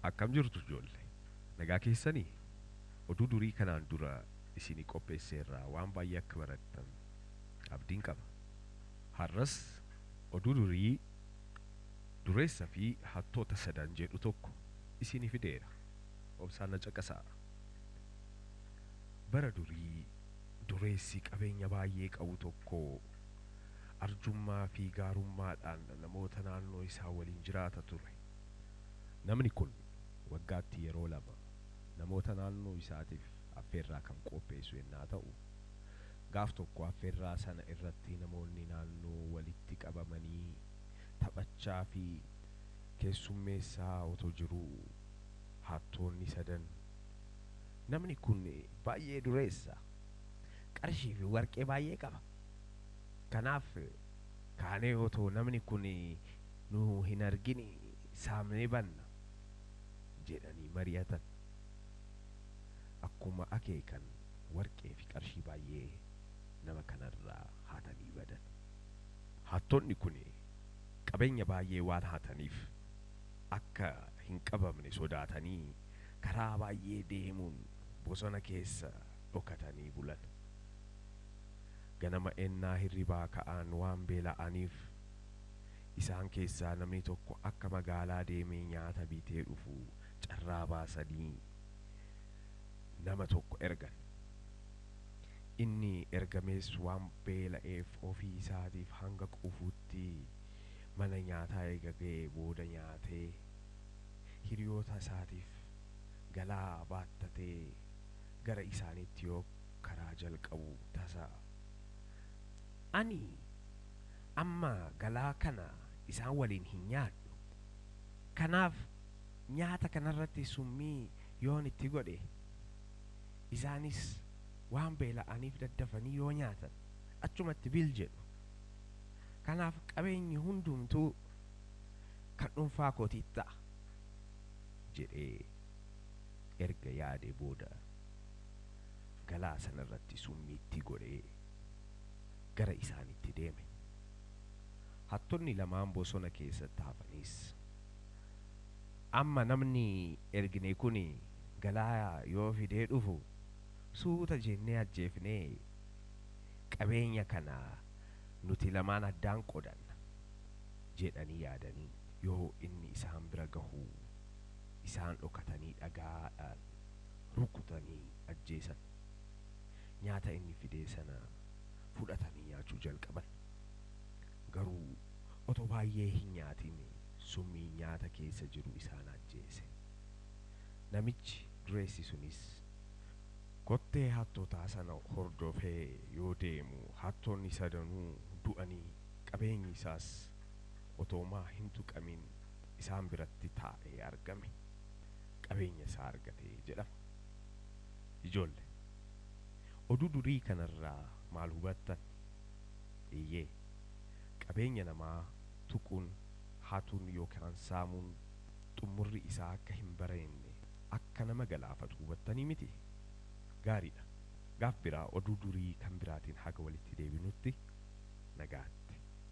Akkam jirtu ijoollee? Nagaa keessanii? Oduu durii kanaan dura isinii qopheesseerraa waan baay'ee akka barattan abdiin qaba. Har'as oduu durii Dureessa fi Hattoota Sadan jedhu tokko isinii fideera. Obsaan na caqasaa. Bara durii dureessi qabeenya baay'ee qabu tokko arjummaa fi gaarummaadhaan namoota naannoo isaa waliin jiraata ture. Namni kun waggaatti yeroo 2 namoota naannoo isaatiif affeerraa kan qopheessu yennaa ta'u, gaaf tokko affeerraa sana irratti namoonni naannoo walitti qabamanii taphachaa fi keessummeessaa otoo jiruu hattoonni sadan Namni kun baay'ee dureessa. Qarshii fi warqee baay'ee qaba. Kanaaf kaanee otoo namni kun nu hin argin saamnee banna jedhanii mari'atan. Akkuma akeekan warqee fi qarshii baay'ee nama kanarraa hatanii badan. Hattoonni kun qabeenya baay'ee waan hataniif akka hin qabamne sodaatanii karaa baay'ee deemuun bosona keessa dhokatanii bulan. Ganama ennaa hirribaa ka'an waan beela'aniif isaan keessaa namni tokko akka magaalaa deemee nyaata bitee dhufu carraa baasanii nama tokko ergan. Inni ergames waan beela'eef ofii isaatiif hanga quufutti mana nyaataa eega ga'ee booda nyaatee hiriyoota isaatiif galaa baattatee gara isaaniitti yoo karaa jalqabu tasa Ani amma galaa kana isaan waliin hin nyaadhu. Kanaaf nyaata kanarratti summii yoon itti godhe, isaanis waan beela'aniif daddafanii yoo nyaatan achumatti bil jedhu. Kanaaf qabeenyi hundumtuu kan dhuunfaa kootii ta'a jedhee erga yaadee booda galaa sanarratti summii itti godhee gara isaaniitti deeme. Hattonni lamaan bosona keessatti hafanis amma namni ergine kun galaa yoo fidee dhufu suuta jennee ajjeefnee qabeenya kana nuti lamaan addaan qodanna jedhanii yaadanii yoo inni isaan bira gahu isaan dhokatanii dhagaadhaan rukutanii ajjeesan. Nyaata inni fidee sana fudhatanii nyaachuu jalqaban. Garuu otoo baay'ee hin nyaatin summiin nyaata keessa jiru isaan ajjeese. Namichi dureessi sunis kottee hattootaa sana hordofee yoo deemu hattoonni sadanuu du'anii qabeenyi isaas otoomaa hin tuqamin isaan biratti taa'ee argame. Qabeenya isaa argate jedhama. Ijoolle, oduu durii kanarraa maal hubattan? Eeyyee, qabeenya namaa tuquun, hatuun yookaan saamuun xummurri isaa akka hin bareenne, akka nama galaafatu hubattanii miti? Gaariidha. Gaaf biraa oduu durii kan biraatiin haga walitti deebinutti nagaatti.